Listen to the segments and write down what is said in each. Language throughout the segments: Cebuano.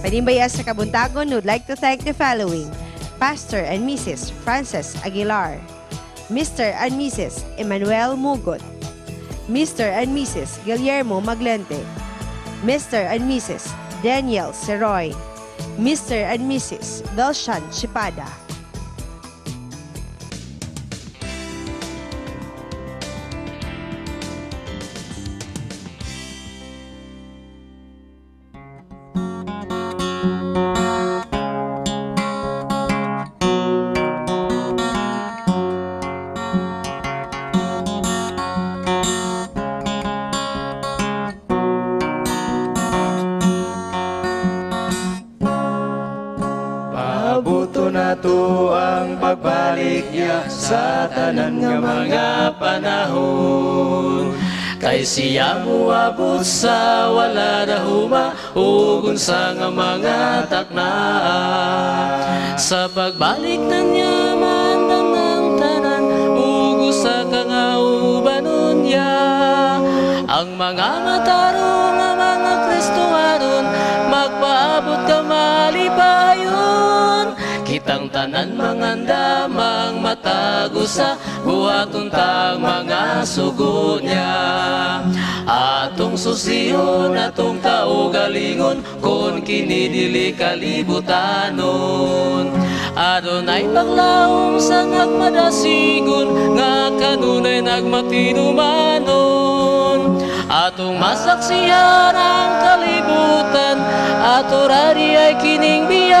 Panimbaya sa Kabuntagon would like to thank the following: Pastor and Mrs. Frances Aguilar, Mr. and Mrs. Emmanuel Mugot, Mr. and Mrs. Guillermo Maglente, Mr. and Mrs. Daniel Seroy, Mr. and Mrs. Belshan Chipada. Paabuto na to ang pagbalik niya sa tanan nga mga panahon. Kay siya muabot sa wala na huma ug unsa nga mga taknaa. Sa pagbalik na niya mandam ng tanan ug usa ka nga ubanon niya. Ang mga matarong nga mga Kristohanon magpaabot ka malipayon. Kitang tanan mangandamang matagusa buhaton tang mga sugo niya. Atong susiyon atong kaugalingon kon kini dili kalibutanon. Adunay paglaom sa nagmadasigon nga kanunay nagmatinumanon. Atong masaksihan ang kalibutan, ato rari ay kining biyan.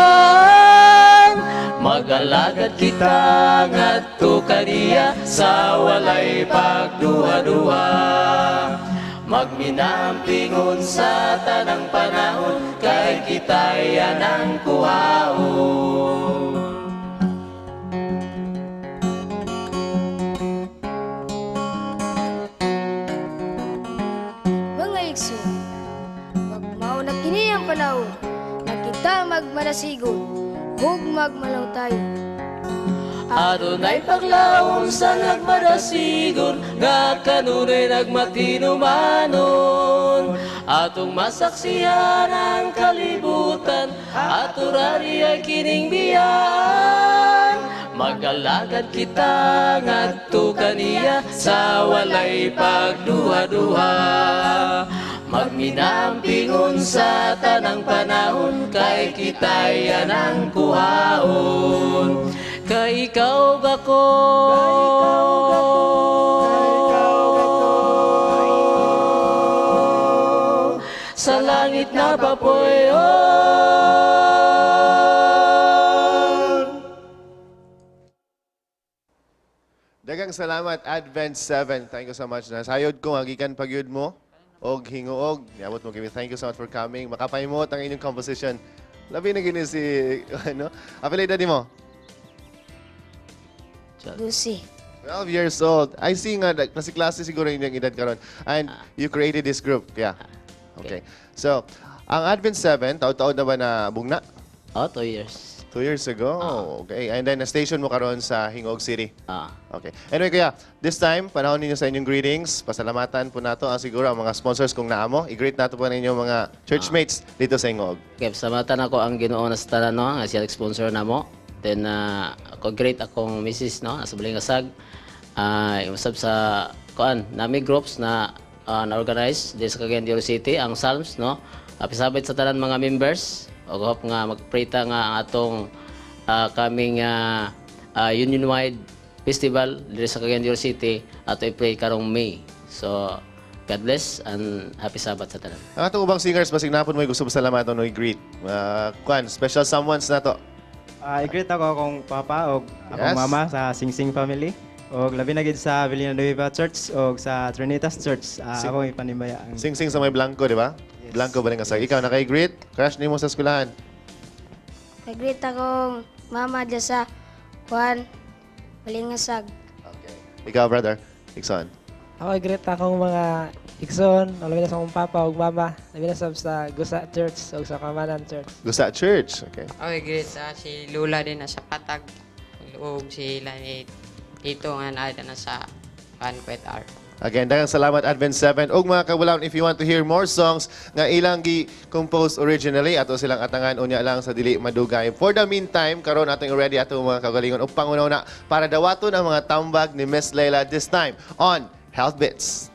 Magalagad kita ngadto kaniya sa walay pagduha-duha. Magminampingon sa tanang panahon kay kita'y anang kuhaon. Mga igso, magmao na kini ang panahon na kita magmarasigon ug magmalaw tayo. Adunay paglaom sa nagmadasigon nga kanunay nagmatinumanon. Atong masaksihan ang kalibutan, ato rari ay kining biyan. Magalagad kita ngadto kaniya sa walay pagduha-duha. Magminampingon sa tanang panahon kay kita'y anang kuhaon. Kay ikaw gako. Sa langit na papuyon. Dagang salamat, Advent 7. Thank you so much. Nasayod ko nga gikan pagyud mo og hinguog. Niabot mo kami. Thank you so much for coming. Makapahimot ang inyong composition. Labi na gini si ano? Apelyido nimo? Dusi. 12 years old. I see nga nasi klase siguro inyong edad karon. And you created this group. Yeah. Okay. So, ang Advent 7, taod-taod na ba na bugna? Oh, 2 years. 2 years ago. Okay. And then, na-station mo karon sa Hingog City. Ah. Okay. Anyway, kuya, this time, panahon ninyo sa inyong greetings. Pasalamatan po nato ang siguro ang mga sponsors kung naamo. I-greet nato po ninyo mga churchmates dito sa Hingog. Okay, pasalamatan ako ang Ginoo na sa tanan, no, nga siya sponsor namo. Then ako great akong misis, no, sa Balingasag. Usab sa kuan, nami groups na na-organize diri sa Cagayan de Oro City ang Psalms, no. Pasabit sa tanan mga members. Og hope nga magpray ta nga ang atong kaming union-wide festival diri sa Cagayan de Oro City ato i-pray karong May. So God bless and happy Sabbath sa tanan. Ang atong ubang singers, basig napon mo gusto pasalamatan o i-greet. Kuan, special someones na to. I-greet ako akong papa og akong mama sa Sing Sing family og labi na gid sa Villanueva Church og sa Trinitas Church. Akong ipanimbaya ang Sing-sing sa may Blanco, di ba? Yes. Blanco ba rin kasag? Ikaw, naka-greet? Crush nimo sa eskwelahan? Nag-greet akong mama dya sa Juan Balingasag. Okay. Ikaw, brother. Ikson. Ako greet akong mga igsoon, labi na sa akong papa ug mama, labi na sab sa Gusa Church ug sa Kamanan Church. Gusa Church. Okay. Okay, great. Si Lula din nasa Patag. Ug si Lani dito nga naa na sa Banquet R. Again, daghang salamat, Advent 7. Ug mga kabulawan, if you want to hear more songs nga ilang gi-compose originally, ato silang atangan unya lang sa dili madugay. For the meantime, karon atong ready atong mga kagalingon ug pangunaw na para dawaton ang mga tambag ni Miss Leila, this time on Health Bits.